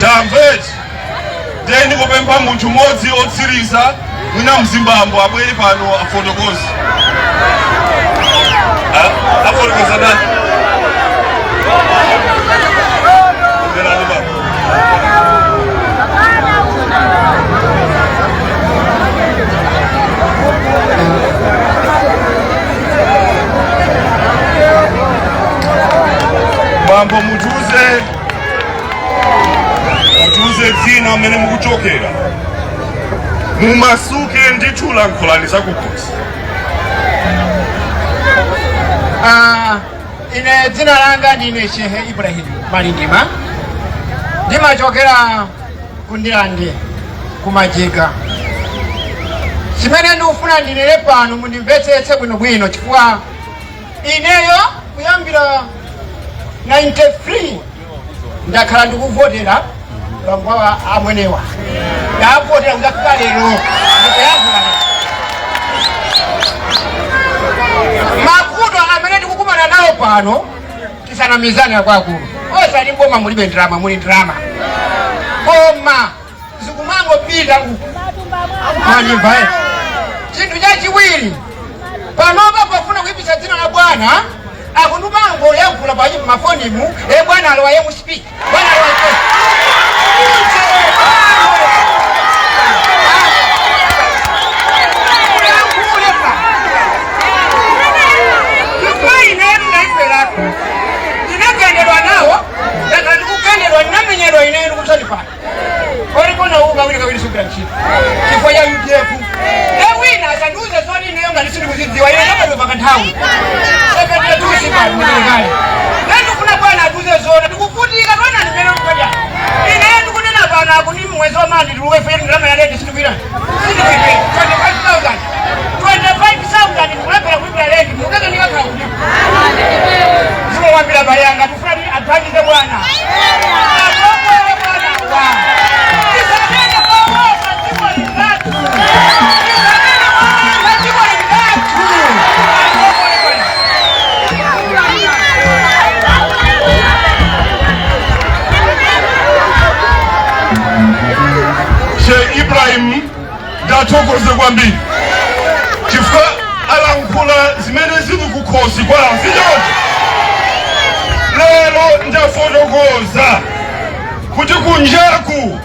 Tamveti ndiye ndikupempha munthu mmodzi otsiriza, mwina mzimbambo, abwere pano afotokoze. Afotokoza nani? Mverani baba. Bambo, mutiuze dzina, mmene mukuchokera, mumasuke ndithu, lankhulani zakukhosi. Ah, ine dzina langa ndine Shehe Ibrahim Malindima, ndimachokera ku Ndirande kumajika. Chimene ndikufuna ndinene pano, mundimvetsetse bwinobwino, chifukwa ineyo kuyambira 93 ndakhala ndikuvotera bambo amwenewa, ndavotera kuzafika lero ndikuyankhula lero. Mavuto amene tikukumana nawo pano, tisanamizane akuluakulu, osati mboma mulibe ndalama, muli ndalama, koma zikumangopita uku mwanyumba. Chinthu chachiwiri, panopa pofuna kuyipitsa dzina la bwana, akundumangoyankhula pa mafonimu, e bwana alowa ye musipiki, bwana alowa ye. Muyankhule pa chifukwa inetu ndaiferatu, ndinagendedwa nawo, ndakhala ndikugendedwa, ndinamenyedwa inetu kusati pano olikona uwu kawiri kawiri sugwira ntchito chifukwa cha UDF. Ewina asandiuze zoti ineyo ngati sindikuzidziwa. Ine ndabadwa pakanthawi 72 sipano mutelekale. Ndikufuna bwana atiuze zona, tikuvutika tona ndimene mkadya. Ineyo ndikunena pano akuti mwezi wa mandi tuluke fe ndalama ya rent sindikuira, sindikuipira 25,000, 25,000 ndikulephera kulipira rent, mukeke ndikakhala kuti zimowambira bale yanga. Tifuna athandize bwana, atongole bwana wa tisanene kowopa, dziko lingathu, tisanene kowopa, dziko lingathu, atongole bwana. Sheikh Ibrahim, ndathokoze kwambiri chifukwa alankhula zimene zili kukhosi kwawo, sichoncho? Lero ndafotokoza kuti kunjaku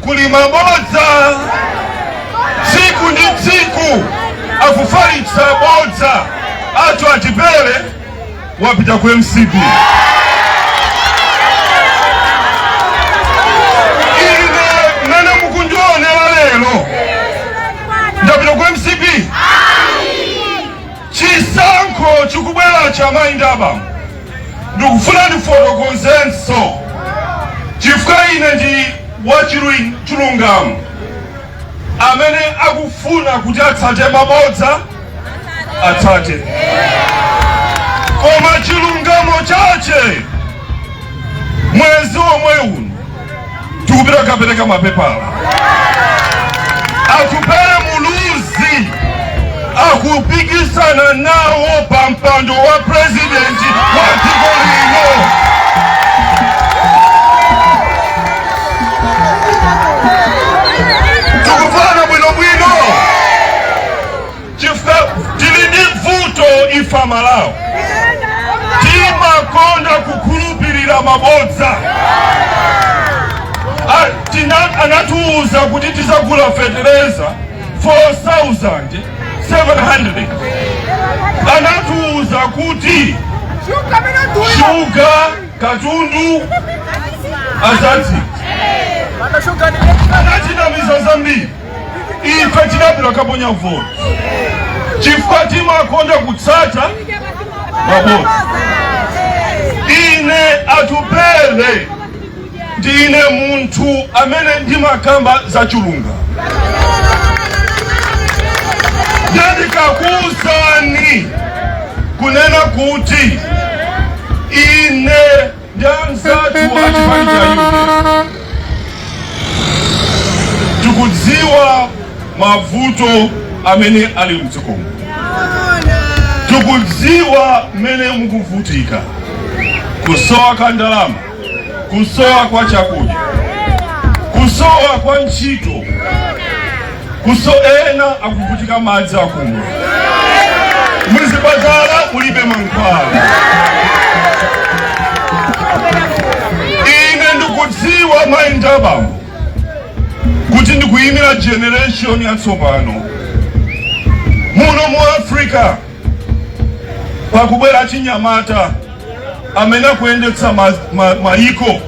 kuli mabodza, tsiku ndi tsiku akufalitsa bodza athu Atupele wapita ku MCP. Ine mmene mukundionera lero, ndapita ku MCP. Chisankho chikubwera cha mayi ndi abambo, ndikufuna ndifotokozenso chifukwa ine ndi wachilungamo. Amene akufuna kuti atsate mabodza atsate, koma chilungamo chache, mwezi omwe uno tikupita kukapereka mapepala. Atupele Muluzi akupikisana nawo pa mpando wa president wa dziko lino. Tikufana bwinobwino chifukwa tili ndi vuto ife Malawi, timakonda kukhulupirira mabodza. Anatiuza kuti tizagula fetereza 4700, anatiuza kuti shuga katundu azatsi, anatinamiza zambiri. Ife tinapita kaponya vote chifukwa timakonda kutsata mabodza. Ine Atupele ndine munthu amene ndimakamba za chilungamo. Ndandikakuwuzani kunena kuti ine ndi anzathu achipani cha UDF tikudziwa mavuto amene ali mdzikomo, tikudziwa mmene mukuvutika, kusowa kwa ndalama, kusowa kwa chakudya. Kusowa kwa ntchito, kuso ena akuvutika madzi akumwa, muzipatala mulibe mankhwala. Ine ndikudziwa, mayi ndi abambo, kuti ndikuyimira generation yatsopano muno mu Africa. Pakubwera chinyamata amene akuyendetsa mayiko,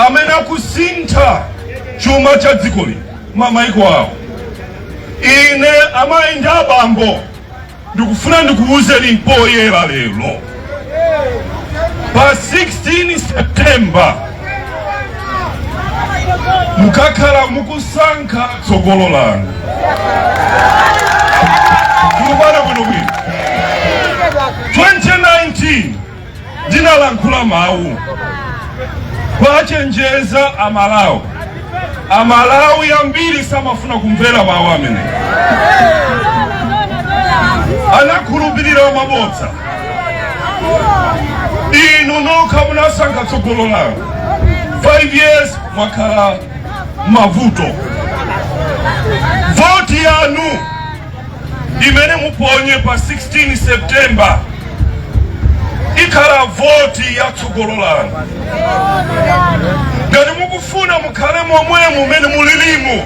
amene akusintha chuma cha dziko lino mamayiko awo. Ine, amayi ndi abambo, ndikufuna ndikuwuzeni poyera lero, pa 16 September mukakhala mukusankha tsogolo lanu. Tikupana bwinobwino? 2019 ndinalankhula mawu kwachenjeza Amalawi. Amalawi ambiri samafuna kumvera mawu amene anakhulupirira mabodza. Inu nokha munasankha tsogolo lanu. 5 years mwakhala mavuto. Voti yanu imene muponye pa 16 September ikhala voti ya tsogolo lanu. Ngati mukufuna mukhale momwe mumene mulilimu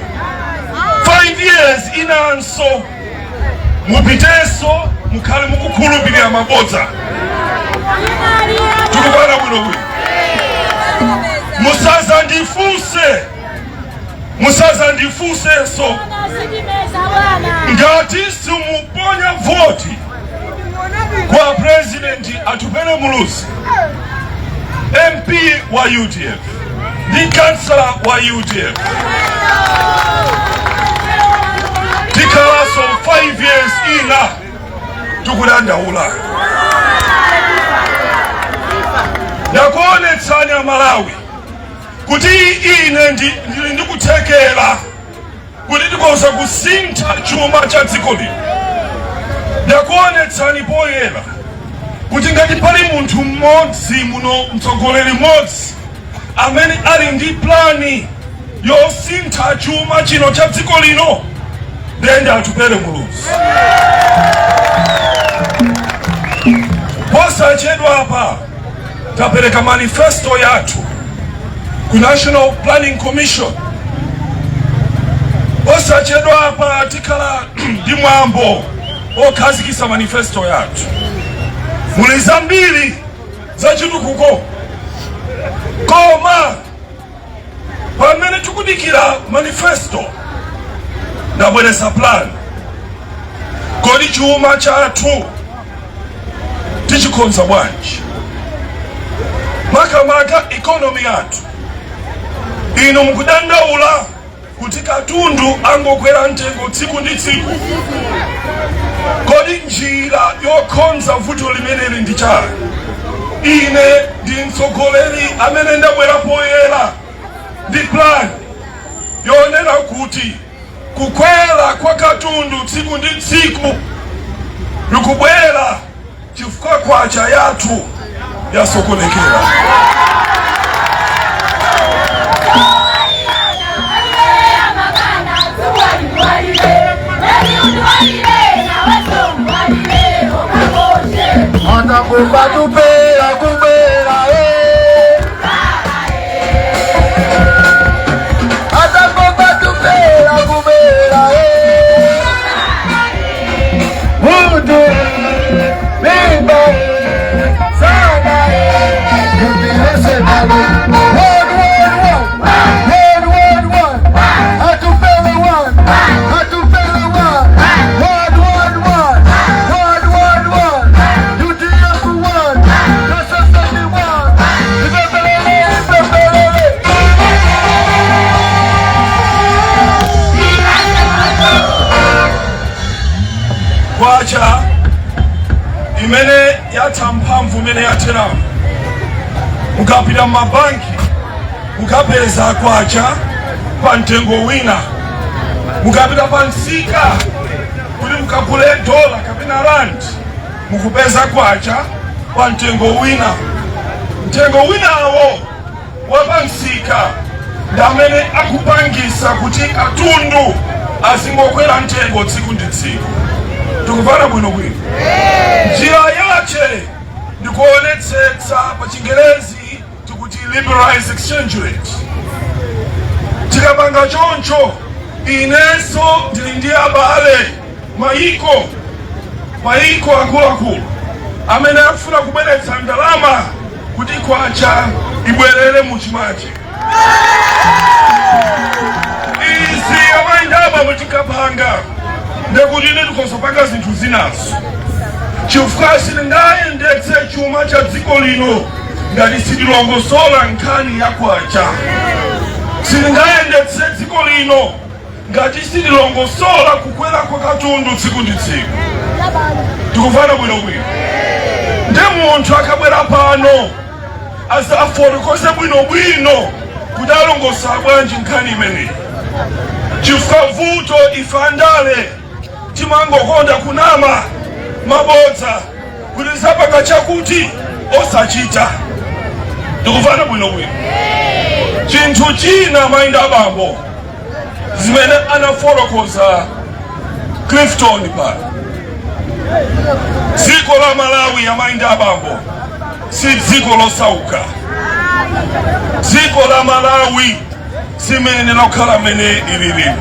5 years inanso, mupitenso mukhale mukukhulupirira mabodza, tikupana bwinobwino? Musazandifunse, musazandifunsenso ngati simuponya voti kwa President Atupele Muluzi, MP wa UDF ndi kansala wa UDF. Tikhalanso 5 years ina tikudandaula. Ndakuonetsani Amalawi kuti ine ndili ndikuthekera kuti ndikhoza kusintha chuma cha dziko lino. Ndakuonetsani poyera kuti ngati pali munthu mmodzi muno, mtsogoleri mmodzi amene ali ndi plan yosintha chuma chino cha dziko lino, ndende Atupele Muluzi. Posachedwa apa tapereka manifesto yathu ku National Planning Commission. Posachedwa apa tikhala ndi mwambo okhazikitsa manifesto yathu. Muli zambiri zachitukuko, koma pamene tikudikira manifesto, ndabweretsa plan. Kodi chuma chathu tichikonza bwanji, makamaka economy yathu? Inu mukudandaula kuti katundu angokwera mtengo tsiku ndi tsiku. Kodi njira yokonza vuto limeneli ndi chani? Ine ndi mtsogoleri amene ndabwera poyera ndi plan yonena kuti kukwera kwa katundu tsiku ndi tsiku likubwera chifukwa kwacha yathu yasokonekera. Atakumba tupera kubera eh. Atakumba tupera kubera eh. Mutu mimba sana eh. Yubilese nalo. One, one, one. One, one, one. Atupele one. Atupele one. One, one, one. One, one, one. UDF one. SSD one. Ibebelele, ibebelele. Kwacha imene yatha mphamvu, imene yatheramo, mukapita m'mabanki mukapeza kwacha pa mtengo wina. Mukapita pa msika kuti mukagule dola kapena rand, mukupeza kwacha pa mtengo wina. Mtengo winawo wa pa msika Ndi amene akupangisa kuti katundu azingokwera mtengo tsiku ndi tsiku. Tikuvana bwinobwino? Njira yache ndikuonetsetsa, pa Chingerezi tikuti liberalize exchange rate. Tikapanga choncho, inenso ndili ndi abale mayiko akuluakulu amene akufuna kubweretsa ndalama kuti kwacha ibwerere muchimake. Izi, amayi ndi abambo, tikapanga ndekuti ine tikozopanga zinthu zinazo, chifukwa sitingayendetse chuma cha dziko lino ngati sitilongosola nkhani ya kwacha. Sitingayendetse dziko lino ngati sitilongosola kukwera kwa katundu tsiku ndi tsiku. Tikuvana bwinobwino? Ndi munthu akabwera pano azafotokoze bwinobwino kuti alongosola bwanji nkhani imeneyi, chifukwa vuto ife andale timangokonda kunama mabodza kuti zapanga chakuti, osachita. Tikuvana bwinobwino? Chinthu china, mayi ndi abambo, zimene anafotokoza Clifton pano, dziko la Malawi, amayi ndi abambo, si dziko losauka. Dziko la Malawi simenera kukhala mmene ililimu.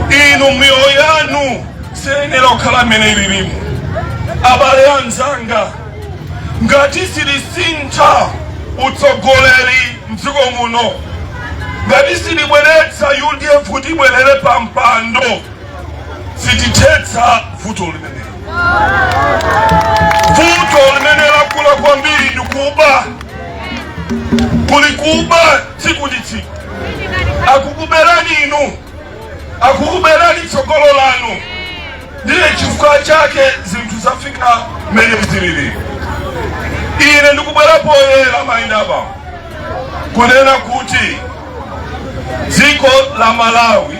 Inu miyoyo yanu siyenera kukhala mmene ililimu. Abale anzanga, ngati silisintha utsogoleri mdziko muno, ngati silibweretsa UDF kuti ibwerere pa mpando, sitithetsa vuto limeneli. Vuto limene lakula kwambiri ndikuba. Kuli kuba tsiku ndi tsiku. Akukuberani inu, akukuberani tsogolo lanu. Ndiye chifukwa chake zinthu zafika mmene zilili. Ine ndikubwera poyera, mayi ndi abambo, kunena kuti dziko la Malawi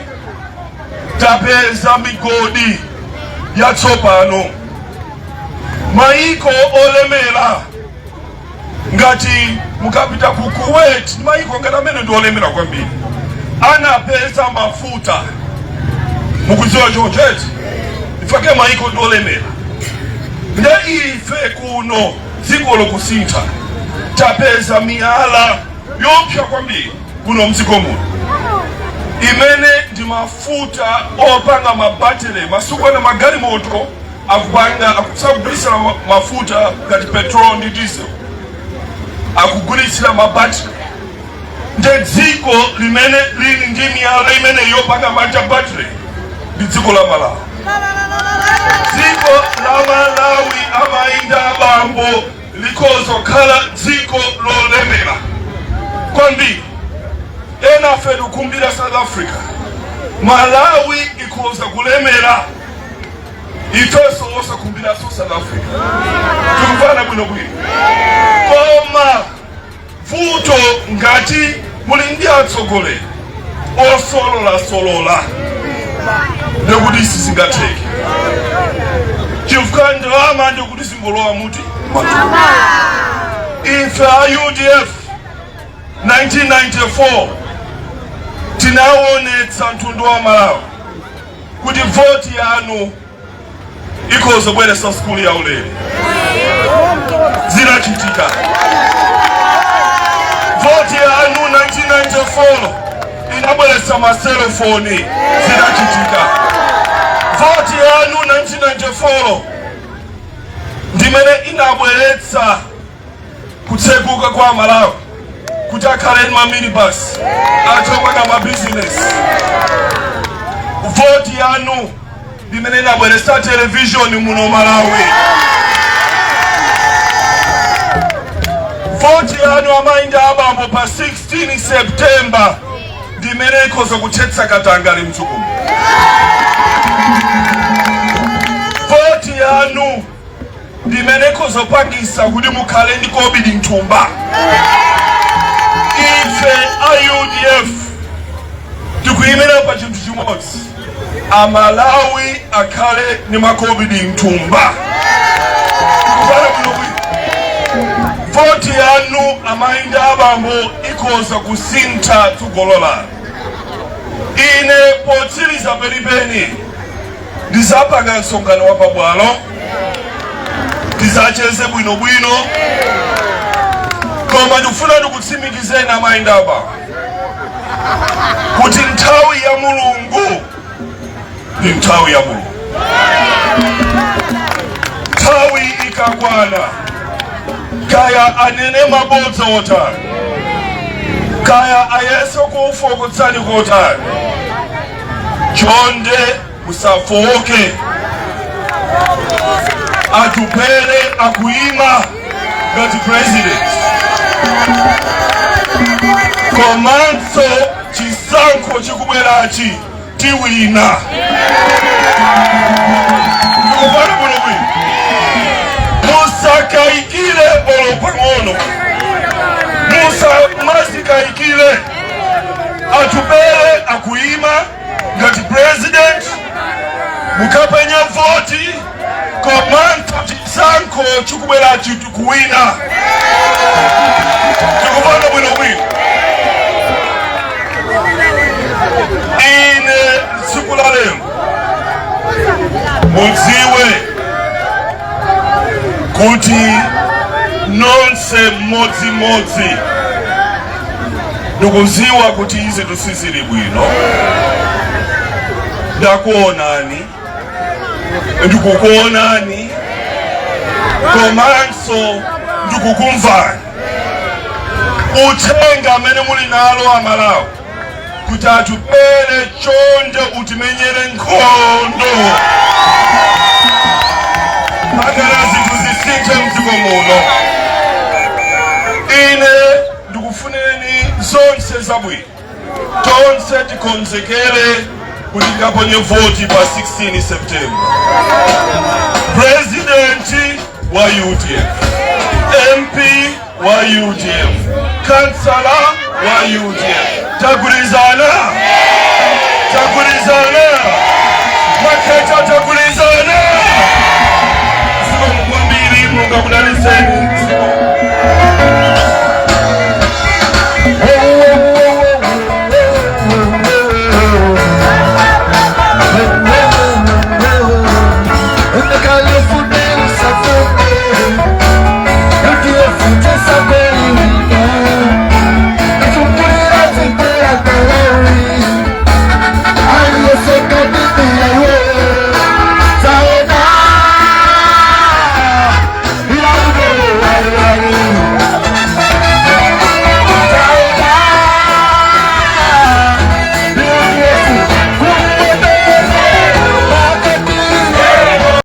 tapeza migodi yatsopano. Maiko olemera, ngati mukapita ku Kuwait, maiko ngati amene ndi olemera kwambiri, anapeza mafuta. Mukudziwa choncheti ifake maiko ndi olemera. Nde ife kuno dziko lokusintha tapeza miyala yopsa kwambiri kuno mdziko muno, imene ndi mafuta opanga mabattery. Masiku ano magalimoto akupanga akusagulitsira mafuta ngati petrol ndi diesel, akugulitsira mabattery. Nde dziko limene lili ndi miyala imene yopanga maja battery ndi dziko la Malawi. Dziko la Malawi, amayi ndi abambo, likozokhala dziko lolemera kwambiri. Ena afe tikukumbira South Africa. Malawi ikhoza kulemera, ifenso osakumbiraso South Africa. Tikumvana bwinobwino? Koma vuto, ngati muli ndi atsogoleri osololasolola, ndikuti sizingatheke, chifukwa ndalama ndikuti zingolowa muti matumba. Ife a UDF 1994 tinaonetsa mtundu wa Malawi kuti voti yanu ikhoza kubweretsa sukulu ya ulere. Zinachitika. Voti yanu 1994 inabweretsa maselofoni. Zinachitika. Voti yanu 1994 ndimene inabweretsa kutsekuka kwa Malawi kuti akhale ndi maminibus, atopanga mabizinesi. Voti yanu ndimene inabweretsa television muno Malawi. Voti yanu, amayi ndi abambo, pa 16 September ndimene ikhoza kuthetsa katangale mdziko. Voti yanu ndimene ikhozopangisa kuti mukhale ndi kobidi mthumba. Ife a UDF tikuyimira pa chinthu chimodzi: Amalawi akhale ndi makobidi mthumba. Kupala bwinobwino. Voti yanu, amayi ndi abambo, ikhoza kusintha tsogolo lanu. Ine potsiriza penipeni ndizapanga msonkhano wa pabwalo, tizacheze bwinobwino, koma ndikufuna ndikutsimikizeni, amayi ndi abambo, kuti nthawi ya Mulungu ndi nthawi ya Mulungu. Nthawi ikakwana, kaya anene mabodza otani, kaya ayese kufokotsani kotani, chonde musafoke. Atupele akuyima ngati president, komanso chisankho chikubwerachi tiwina. Ndikupana bwino bwino, musakayikire olo pang'ono, musamazikayikire. Atupele akuyima ngati president, mukapenya voti, komanso chisankho chikubwerachi tikuwina. Tikupana bwino bwino. Ine tsiku la lero, mudziwe kuti nonse mmodzimmodzi, ndikuziwa kuti izi tusizili bwino. Ndakuonani, ndikukuonani, komanso ndikukumvani. Uthenga amene muli nalo Amalawi kuti Atupele, chonde utimenyere nkhondo pakana zinthu zisinthe mdziko muno. Ine ndikufunireni zonse zabwino. Tonse tikonzekere kuti tikaponye voti pa 16 September. President wa UTM, MP wa UTM, kansala wa UTM. Tagwirizana.